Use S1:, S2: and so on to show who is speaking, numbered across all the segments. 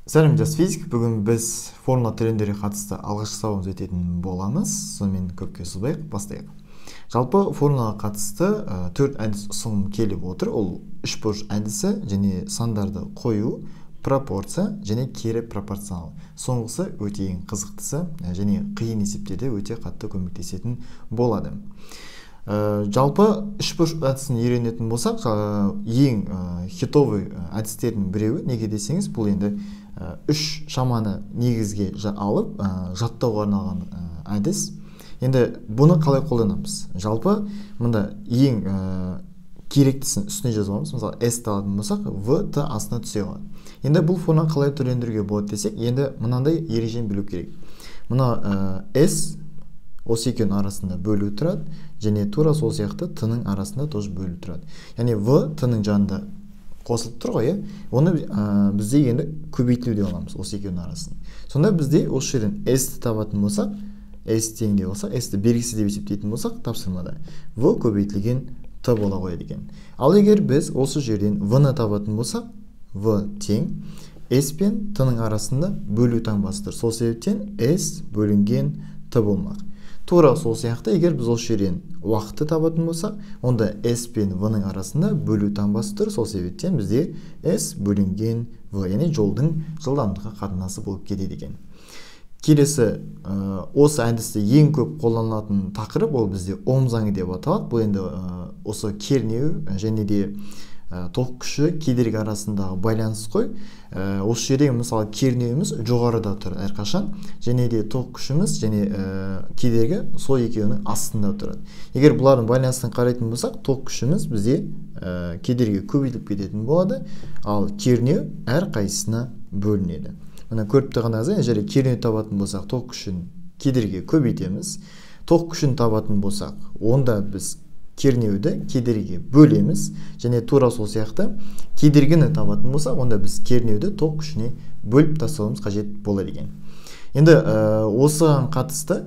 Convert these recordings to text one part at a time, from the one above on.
S1: Сәлем, жас физик. Бүгін біз формула түріндерге қатысты алғашқы сабағымыз өтетін боламыз. Сонымен көпке созбайық, бастайық. Жалпы формулаға қатысты төрт әдіс ұсынғым келіп отыр. Ол үшбұрыш әдісі және сандарды қою, пропорция және кері пропорционал. Соңғысы өте ең қызықтысы және қиын есептерде өте қатты көмектесетін болады. Жалпы үшбұрыш әдісін үйренетін болсақ, ең хитовый әдістердің біреуі. Неге десеңіз, бұл енді үш шаманы негізге алып, жаттауға арналған әдіс. Енді бұны қалай қолданамыз? Жалпы мұнда ең керектісін үстіне жазып аламыз. Мысалы, S-ті алатын болсақ, В, Т астына түсе қалады. Енді бұл форманы қалай түрлендіруге болады десек, енді мынандай ережені білу керек. Мына S осы екеуінің арасында бөлу тұрады, және тура сол сияқты Т-ның арасында тоже бөлу тұрады. Яғни В Т-ның жанында қосылып тұр ғой, оны бізде енді көбейтілу деп аламыз осы екеуінің арасын. Сонда бізде осы жерден S-ті табатын болсақ, S тең деп алсақ, S-ті белгісіз деп есептейтін болсақ, тапсырмада В көбейтілген Т бола қояды екен. Ал егер біз осы жерден В-ны табатын болсақ, В тең S пен Т-ның арасында бөлу таңбасы тұр. Сол себептен S бөлінген Т болмақ. Тура сол сияқты, егер біз осы жерден уақытты табатын болсақ, онда S пен В-ның арасында бөлу таңбасы тұр. Сол себептен бізде S бөлінген В, яғни жолдың жылдамдыққа қатынасы болып кетеді екен. Келесі, осы әдісті ең көп қолданылатын тақырып, ол бізде Ом заңы деп аталады. Бұл енді осы кернеу және де тоқ күші кедергі арасындағы байланыс қой. Осы жерде мысалы кернеуіміз жоғарыда тұр әрқашан, және де тоқ күшіміз және кедергі сол екеуінің астында тұрады. Егер бұлардың байланысын қарайтын болсақ, тоқ күшіміз бізде кедергі көбейтіліп кететін болады, ал кернеу әрқайсысына бөлінеді. Мына көріп тұрғандарыңыздай, мына жерде кернеу табатын болсақ, тоқ күшін кедерге көбейтеміз. Тоқ күшін табатын болсақ, онда біз кернеуді кедергіге бөлеміз, және тура сол сияқты кедергіні табатын болсақ, онда біз кернеуді тоқ күшіне бөліп тастауымыз қажет болады екен. Енді осыған қатысты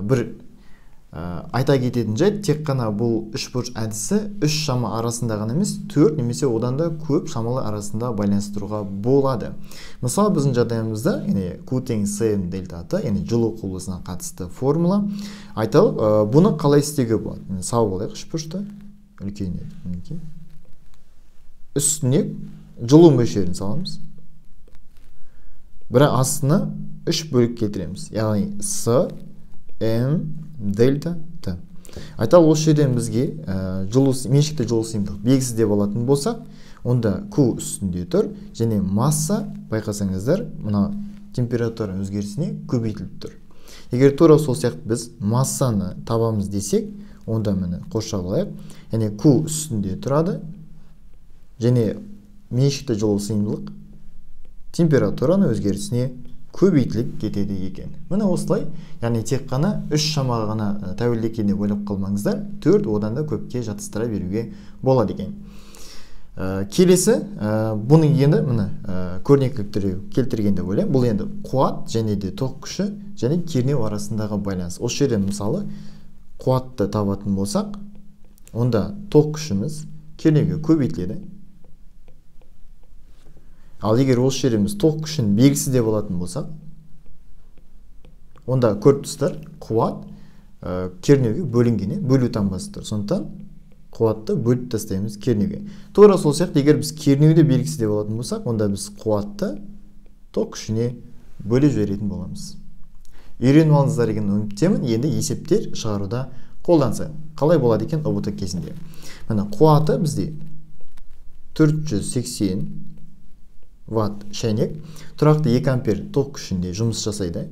S1: бір айта кететін жайт, тек қана бұл үшбұрыш әдісі үш шама арасында ғана емес, төрт немесе одан да көп шамалар арасында байланыстыруға болады. Мысалы, біздің жағдайымызда, яғни Q тең С М дельта Т, яғни жылу құбылысына қатысты формула. Айталық, бұны қалай істеуге болады? Міне, салып алайық үшбұрышты, үлкен етіп, мінекей. Үстіне жылу мөлшерін саламыз. Бірақ астына үш бөлік келтіреміз. Яғни С, М, дельта Т. Айталық, осы жерден бізге меншікті жылу сыйымдылық белгісіз деп алатын болсақ, онда Q үстінде тұр, және масса, байқасаңыздар, мына температура өзгерісіне көбейтіліп тұр. Егер тура сол сияқты біз массаны табамыз десек, онда міне қоршап алайық. Яғни Q үстінде тұрады, және меншікті жылу сыйымдылық температураның өзгерісіне көбейтіліп кетеді екен. Міне осылай, яғни тек қана үш шамаға ғана тәуелді екен деп ойлап қалмаңыздар, төрт одан да көпке жатыстыра беруге болады екен. Келесі, бұның енді міне көрнекілік түрде келтірген деп ойлаймын. Бұл енді қуат және де тоқ күші және кернеу арасындағы байланыс. Осы жерден мысалы қуатты табатын болсақ, онда тоқ күшіміз кернеуге көбейтіледі. Ал егер осы жерде біз тоқ күшін белгісіз деп алатын болсақ, онда көріп тұрсыздар, қуат кернеуге бөлінгеннен бөлу таңбасы тұр. Сондықтан қуатты бөліп тастаймыз кернеуге. Тура сол сияқты, егер біз кернеуді белгісіз деп алатын болсақ, онда біз қуатты тоқ күшіне бөліп жіберетін боламыз. Үйреніп алыңыздар деген үміттемін. Енді есептер шығаруда қолданса қалай болады екен ҰБТ кезінде? Міне, қуаты бізде 480 ватт шәйнек тұрақты 2 ампер тоқ күшінде жұмыс жасайды.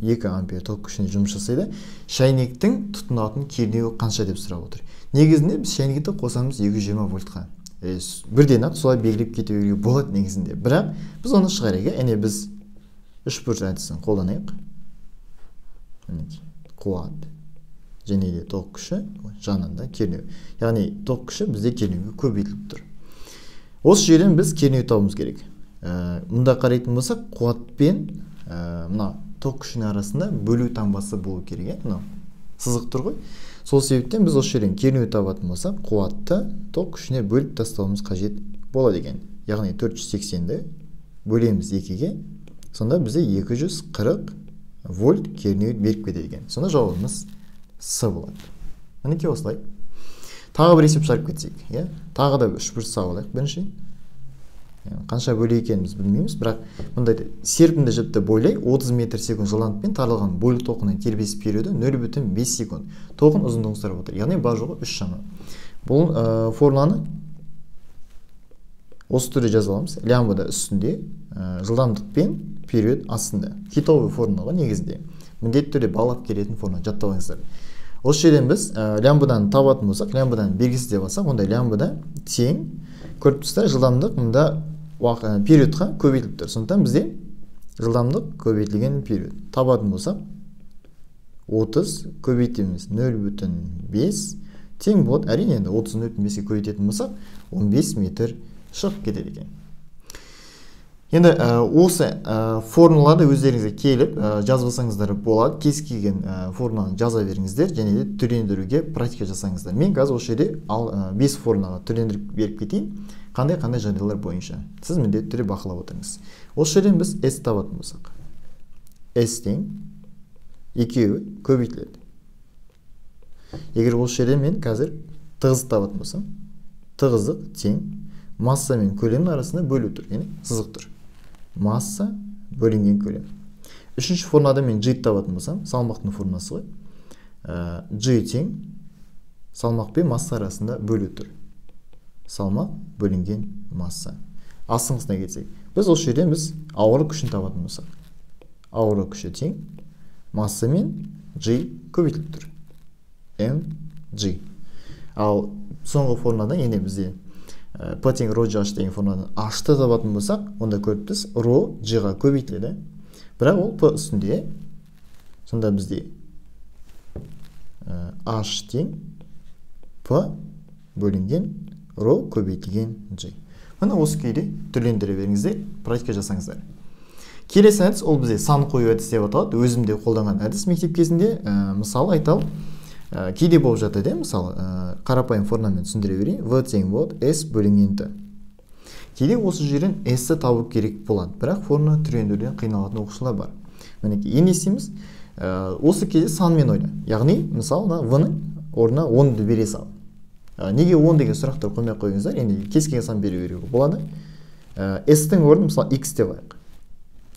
S1: 2 ампер тоқ күшінде жұмыс жасайды. Шәйнектің тұтынатын кернеуі қанша деп сұрап отыр. Негізінде біз шәйнекті қосамыз 220 вольтқа. Бірден ақ солай белгілеп кете беруге болады негізінде. Бірақ біз оны шығарайық, яғни біз үшбұрыш әдісін қолданайық. Мінекей, қуат және де тоқ күші жанында кернеу. Яғни тоқ күші бізде кернеуге көбейтіліп тұр. Осы жерден біз кернеу табуымыз керек. Мұнда қарайтын болсақ, қуат пен мына тоқ күшінің арасында бөлу таңбасы болу керек, мынау сызық тұр ғой. Сол себептен біз осы жерден кернеу табатын болсақ, қуатты тоқ күшіне бөліп тастауымыз қажет болады екен. Яғни 480-ді бөлеміз 2-ге, сонда бізде 240 вольт кернеу беріп кетеді екен. Сонда жауабымыз С болады. Мінекей осылай. Тағы бір есеп шығарып кетсек, иә? Тағы да үшбұрыш салып алайық бірінші. Қанша бөлі екенін біз білмейміз, бірақ мұндай серпімді жіпті бойлай 30 метр секунд жылдамдықпен таралған бойлық толқынның тербеліс периоды 0,5 секунд. Толқын ұзындығын сұрап отыр. Яғни бар жоғы 3 шама. Бұл формуланы осы түрде жаза аламыз. Лямбда үстінде, жылдамдық пен период астында. Хитовый формула негізінде. Міндетті түрде балап келетін формула, жаттап алыңыздар. Осы жерден біз лямбданы табатын болсақ, лямбданы белгісіз деп алсақ, онда лямбда тең, көріп тұрсыздар, жылдамдық мұнда периодқа көбейтіліп тұр. Сондықтан бізде жылдамдық көбейтілген период. Табатын болсақ, 30 көбейтеміз 0,5 тең болады. Әрине енді 30 0,5-ке көбейтетін болсақ, 15 метр шығып кетеді екен. Енді осы формуланы өздеріңізге келіп жазып алсаңыздар болады. Кез келген формуланы жаза беріңіздер және де түрлендіруге практика жасаңыздар. Мен қазір осы жерде 5 формулаға түрлендіріп беріп кетейін. Қандай-қандай жағдайлар бойынша. Сіз міндетті түрде бақылап отырыңыз. Осы жерден біз S табатын болсақ, S тең екеуі көбейтіледі. Егер осы жерден мен қазір тығыздық табатын болсам, тығыздық тең масса мен көлемнің арасында бөлу тұр, яғни сызық тұр. Масса бөлінген көлем. Үшінші формулада мен G табатын болсам, салмақтың формуласы ғой. G тең салмақ пен масса арасында бөлу тұр. Салмақ бөлінген масса. Астыңғысына кетсек, біз осы жерден біз ауырлық күшін табатын болсақ, ауырлық күші тең масса мен G көбейтіліп тұр. MG. Ал соңғы формуладан енді бізде P тең ро G H деген формуладан H-ты табатын болсақ, онда көріп тұрсыз, ро G-ға көбейтіледі. Бірақ ол P үстінде. Сонда бізде H тең P бөлінген ро көбейтілген G. Міне осы күйде түрлендіре беріңіздер, практика жасаңыздар. Келесі әдіс ол бізде сан қою әдісі деп аталады. Өзім де қолданған әдіс мектеп кезінде. Мысалы айталық, кейде болып жатады, мысалы, қарапайым формамен түсіндіре берейін. В тең болады S бөлінген Т. Кейде осы жерден S-ті табу керек болады, бірақ форманы түрлендіруден қиналатын оқушылар бар. Мінекей, енді не істейміз? Осы кезде санмен ойна. Яғни, мысалы, мына В-ның орнына 10-ды бере сал. Неге 10 деген сұрақтар қоймай қойыңыздар, енді кез келген сан бере беруге болады. S-тің орнына мысалы X деп алайық.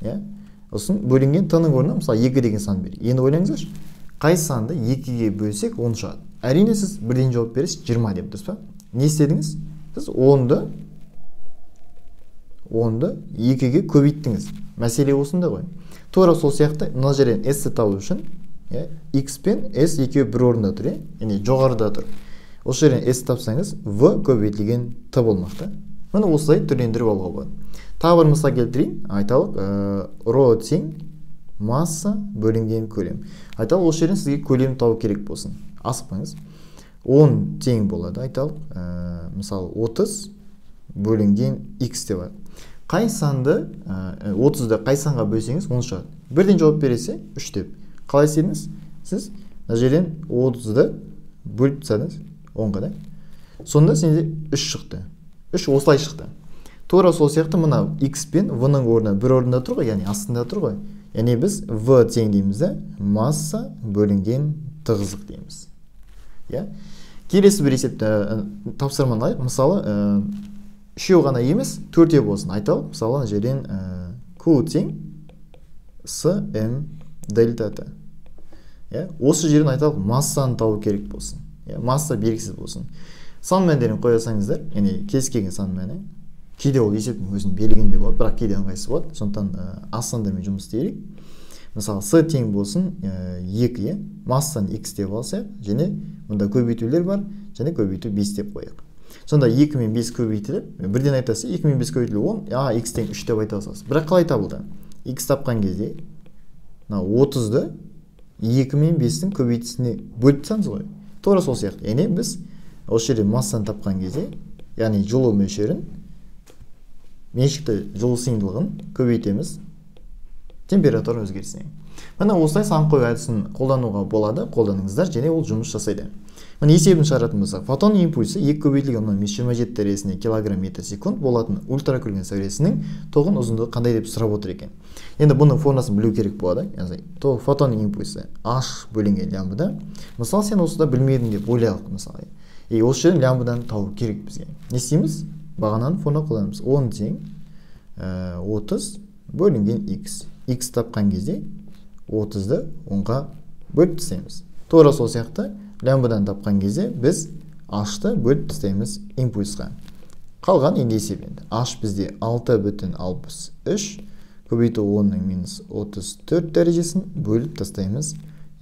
S1: Иә? Сосын бөлінген Т-ның орнына мысалы 2 деген сан берейік. Енді ойлаңыздаршы, қай санды 2-ге бөлсек 10 шығады? Әрине сіз бірден жауап бересіз 20 деп, дұрыс па? Не істедіңіз? Сіз 10-ды 2-ге көбейттіңіз. Мәселе осында ғой. Тура сол сияқты мына жерден S-ті табу үшін, иә, X пен S екеуі бір орында тұр, иә? Яғни жоғарыда тұр. Осы жерден S тапсаңыз, В көбейтілген Т болмақ та. Міне осылай түрлендіріп алуға болады. Тағы бір мысал келтірейін. Айталық, ро тең масса бөлінген көлем. Айталық, осы жерден сізге көлем табу керек болсын. Асықпаңыз. 10 тең болады. Айталық, мысалы 30 бөлінген X деп алайық. Қай санды, 30-ды қай санға бөлсеңіз 10 шығады. Бірден жауап бересе 3 деп. Қалай істедіңіз? Сіз мына жерден 30-ды бөліп тастадыңыз 10-ға да. Сонда сенде 3 шықты. 3 осылай шықты. Тура сол сияқты мына X пен В-ның орны бір орында тұр ғой, яғни астында тұр ғой. Яғни біз В тең дейміз да, масса бөлінген тығыздық дейміз. Иә? Келесі бір есепті тапсырманы алайық. Мысалы, үшеу ғана емес, төртеу болсын. Айталық, мысалы, мына жерден Q тең С М дельта Т. Иә? Осы жерден айталық, массаны табу керек болсын. Иә? Масса белгісіз болсын. Сан мәндерін қоя салыңыздар, яғни кез келген сан мәні. Кейде ол есептің өзін белгілегенде болады, бірақ кейде ыңғайсыз болады. Сондықтан аз сандармен жұмыс істейік. Мысалы, С тең болсын 2, иә? Массаны X деп алсақ, және мұнда көбейтулер бар, және көбейту 5 деп қояйық. Сонда 2 мен 5 көбейтіліп, бірден айтасыз, 2 мен 5 көбейтіліп 10, а X тең 3 деп айта аласыз. Бірақ қалай табылды? X тапқан кезде мына 30-ды 2 мен 5-тің көбейтісіне бөліп тастаңыз ғой. Тура сол сияқты. Яғни біз осы жерде массаны тапқан кезде, яғни жылу мөлшерін, меншікті жылу сыйымдылығын көбейтеміз Температура өзгерісіне. Міне осылай сан қою әдісін қолдануға болады, қолданыңыздар, және ол жұмыс жасайды. Міне есебін шығаратын болсақ, фотон импульсі 2 көбейтілген 10-27 дәрежесіне килограмм метр секунд болатын ультракүлгін сәулесінің тоғын ұзындығы қандай деп сұрап отыр екен. Енді бұның формуласын білу керек болады. Яғни фотон импульсі h бөлінген лямбда. Мысалы, сен осыда білмедің деп ойлайық мысалы. И осы жерден лямбданы табу керек бізге. Не істейміз? Бағананы формула қолданамыз. 10 тең 30 бөлінген x. X тапқан кезде 30-ды 10-ға бөліп тастаймыз. Тура сол сияқты лямбданы тапқан кезде біз h-ты бөліп тастаймыз импульсқа. Қалған енді есеп енді. H бізде 6,63 көбейту 10-34 дәрежесін бөліп тастаймыз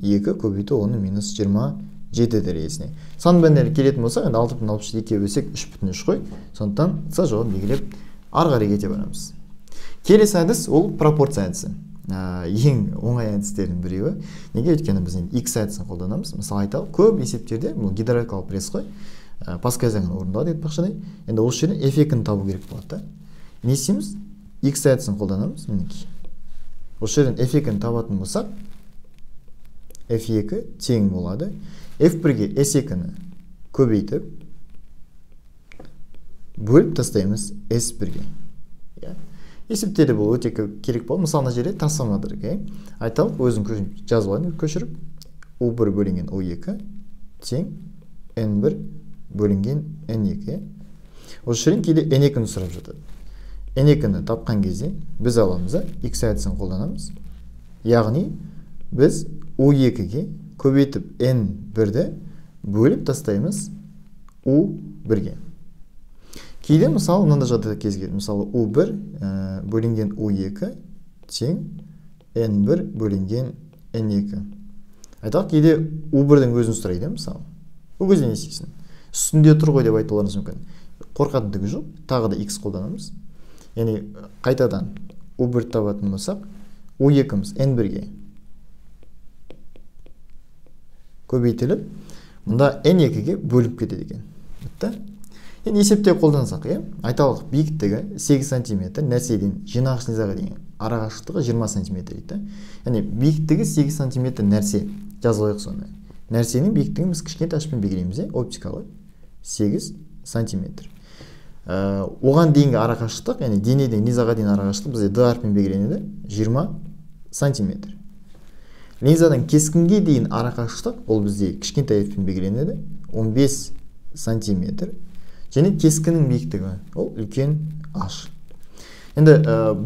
S1: 2 көбейту 10-27 дәрежесіне. Сан мәндері келетін болсақ, енді 6,63 екіге бөлсек 3,3 қой. Сондықтан С жауабын белгілеп ары қарай кете барамыз. Келесі әдіс ол пропорция әдісі. Ең оңай әдістердің біреуі. Неге? Өйткені біз енді X әдісін қолданамыз. Мысалы айталық, көп есептерде бұл гидравликалық пресс қой, Паскаль заңын орындалады айтпақшыдай. Енді осы жерден F2-ні табу керек болады да. Не істейміз? X әдісін қолданамыз. Мінекей. Осы жерден F2-ні табатын болсақ, F2 тең болады. F1-ге S2-ні көбейтіп бөліп тастаймыз S1-ге. Есептерде бұл өте керек болды. Мысалы, мына жерде трансформатор, айталық, өзім жазып алайын, көшіріп. U1 бөлінген U2 тең N1 бөлінген N2. Осы жерден кейде N2-ні сұрап жатады. N2-ні тапқан кезде біз аламыз да X әдісін қолданамыз. Яғни біз U2-ге көбейтіп N1-ді бөліп тастаймыз U1-ге. Кейде мысалы мынандай жағдайда кезігеді. Мысалы U1 бөлінген U2 тең N1 бөлінген N2. Айталық, кейде U1-дің өзін сұрайды мысалы. Ол кезде не істейсің? Үстінде тұр ғой деп айтуларыңыз мүмкін. Қорқатын түгі жоқ. Тағы да X қолданамыз. Яғни қайтадан U1 табатын болсақ, U2-міз N1-ге көбейтіліп, мұнда N2-ге бөліп кетеді екен. Бітті. Енді есепте қолдансақ, айталық, биіктігі 8 см, нәрседен жинағыш линзаға дейін арақашықтығы 20 см дейді. Яғни биіктігі 8 см нәрсе, жазып алайық соны. Нәрсенің биіктігін біз кішкентай h-пен белгілейміз, оптикалы 8 см. Оған дейінгі арақашықтық, яғни денеден линзаға дейін арақашықтық бізде D әрпімен белгіленеді, 20 см. Линзадан кескінге дейін арақашықтық, ол бізде кішкентай f-пен белгіленеді, 15 см. Және кескіннің биіктігі ол үлкен h. Енді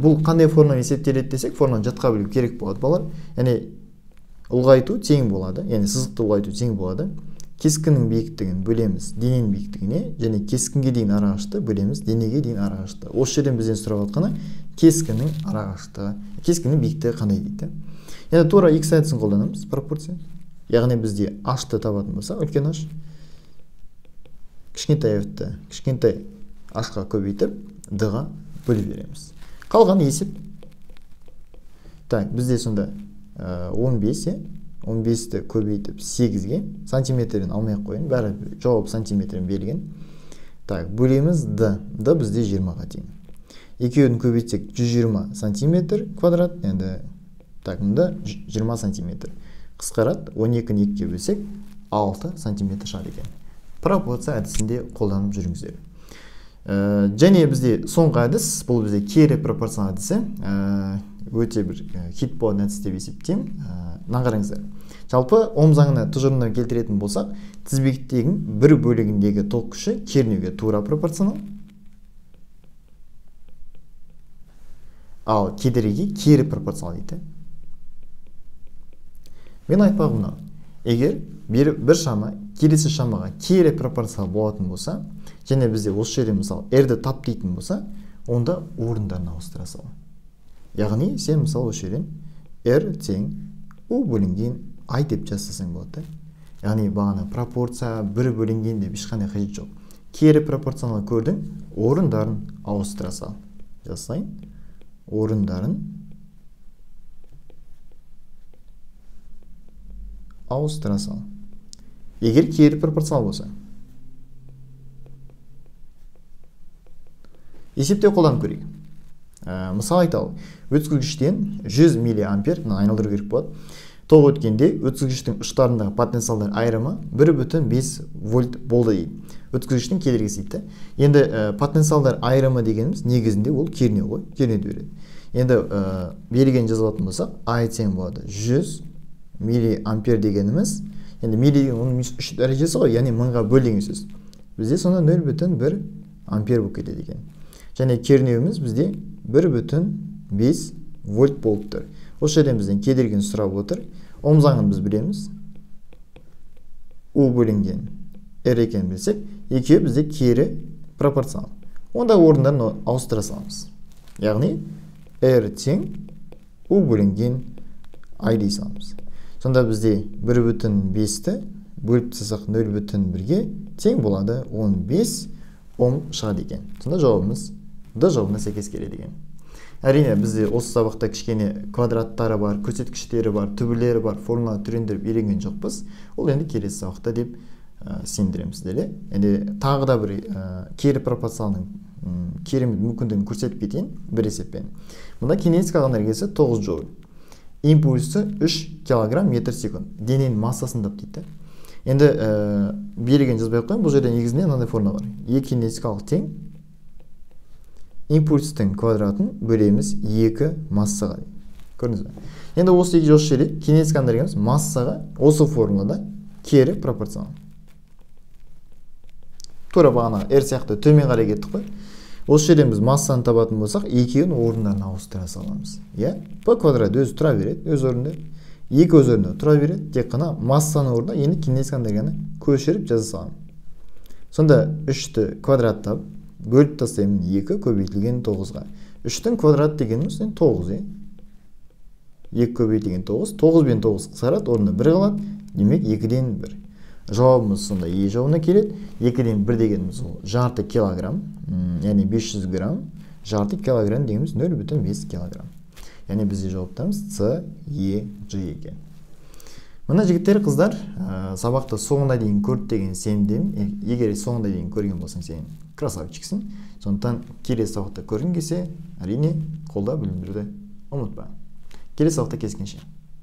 S1: бұл қандай формамен есептеледі десек, форманы жатқа білу керек болады балалар. Яғни ұлғайту тең болады, яғни сызықты ұлғайту тең болады. Кескіннің биіктігін бөлеміз дененің биіктігіне, және кескінге дейін арақашықтықты бөлеміз денеге дейін арақашықтықты. Осы жерден бізден сұрап жатқаны кескіннің арақашықтығы, кескіннің биіктігі қандай дейді. Енді тура X әдісін қолданамыз, пропорция. Яғни бізде h-ты табатын болсақ, үлкен h, кішкентай f-ті кішкентай h-қа көбейтіп d-ға бөліп береміз. Қалған есеп. Так, бізде сонда 15, 15-ті көбейтіп 8-ге, сантиметрін алмай ақ қояйын, бәрі жауап сантиметрін берілген. Так, бөлеміз d. D бізде 20-ға тең. Екеуін көбейтсек 120 сантиметр квадрат, енді так, мұнда 20 сантиметр. Қысқарады, 12-ні 2-ге бөлсек 6 сантиметр шығады екен. Пропорция әдісінде қолданып жүріңіздер. Және бізде соңғы әдіс, бұл бізде кері пропорционал әдісі. Өте бір хит болған әдіс деп есептеймін. Мынаны қараңыздар. Жалпы Ом заңына тұжырымдап келтіретін болсақ, тізбектегінің бір бөлігіндегі ток күші кернеуге тура пропорционал, ал кедергіге кері пропорционал дейді. Мен айтпағым мынау: егер бір шама келесі шамаға кері пропорционал болатын болса, және бізде осы жерде мысалы R-ді тап дейтін болса, онда орындарын ауыстыра сал. Яғни сен мысалы осы жерден R тең U бөлінген I деп жазсаң болады. Яғни бағана пропорция бір бөлінген деп ешқандай қажет жоқ. Кері пропорционал көрдің, орындарын ауыстыра сал. Жазсайын, орындарын ауыстыра сал. Егер кері пропорционал болса. Есепте қолданып көрейік. Мысал айталық, өткізгіштен 100 миллиампер, мына айналдыру керек болады. Тоқ өткенде өткізгіштің ұштарындағы потенциалдар айырымы 1,5 вольт болды дейді. Өткізгіштің кедергісі дейді. Енді потенциалдар айырымы дегеніміз негізінде ол кернеу ғой, кернеуді береді. Енді берілген жазылатын болсақ, I тең болады 100 миллиампер дегеніміз, енді милли деген оның 3 дәрежесі ғой, яғни 1000-ға бөл деген сөз. Бізде сонда 0,1 ампер болып кетеді екен. Және кернеуіміз бізде 1,5 вольт болып тұр. Осы жерден бізден кедергіні сұрап отыр. Ом заңын біз білеміз. У бөлінген R екенін білсек, екеуі бізде кері пропорционал. Онда орындарын ауыстыра саламыз. Яғни R тең У бөлінген I дей саламыз. Сонда бізде 1,5-ті бөліп тастасақ 0,1-ге тең болады 15 ом шығады екен. Сонда жауабымыз Д жауабына сәйкес келеді екен. Әрине, бізде осы сабақта кішкене квадраттары бар, көрсеткіштері бар, түбірлері бар, формула түрендіріп үйренген жоқпыз. Ол енді келесі сабақта деп сендіремін сіздерге. Енді тағы да бір кері пропорционалдың керемет мүмкіндігін көрсетіп кетейін бір есеппен. Мұнда кинетикалық энергиясы 9 джоуль. Импульсі 3 килограмм метр секунд. Дененің массасын тап дейді. Енді берілген жазбай ақ қояйын. Бұл жерде негізінде мынандай формула бар. Е кинетикалық тең импульстің квадратын бөлеміз 2 массаға. Көрдіңіз бе? Енді осы екі осы жерде кинетикалық энергиямыз массаға осы формулада кері пропорционал. Тура бағана R сияқты төмен қарай кеттік қой. Осы жерден біз массаны табатын болсақ, екеуінің орындарын ауыстыра саламыз. Иә? П квадрат өзі тұра береді, өз орнында. 2 өз орнында тұра береді. Тек қана массаның орнына енді кинетикалық энергияны көшіріп жаза саламын. Сонда 3-ті квадраттап бөліп тастаймын 2 көбейтілген 9-ға. 3-тің квадрат дегеніміз 9, е? 2 көбейтілген 9, 9 бен 9 қысқарады, орнына 1 қалады, демек 2-ден 1. Жауабымыз сонда Е жауабына келеді. 2-ден 1 дегеніміз ол жарты килограмм, яғни 500 грамм, жарты килограмм дегеніміз 0,5 килограмм. Яғни бізде жауаптарымыз С, Е, Ж екен. Мына жігіттер, қыздар, сабақты соңына дейін көрді деген сенімдемін. Егер соңына дейін көрген болсаң, сен красавчиксің. Сондықтан келесі сабақта көргің келсе, әрине қолда білім беруді ұмытпа. Келесі сабақта кездескенше.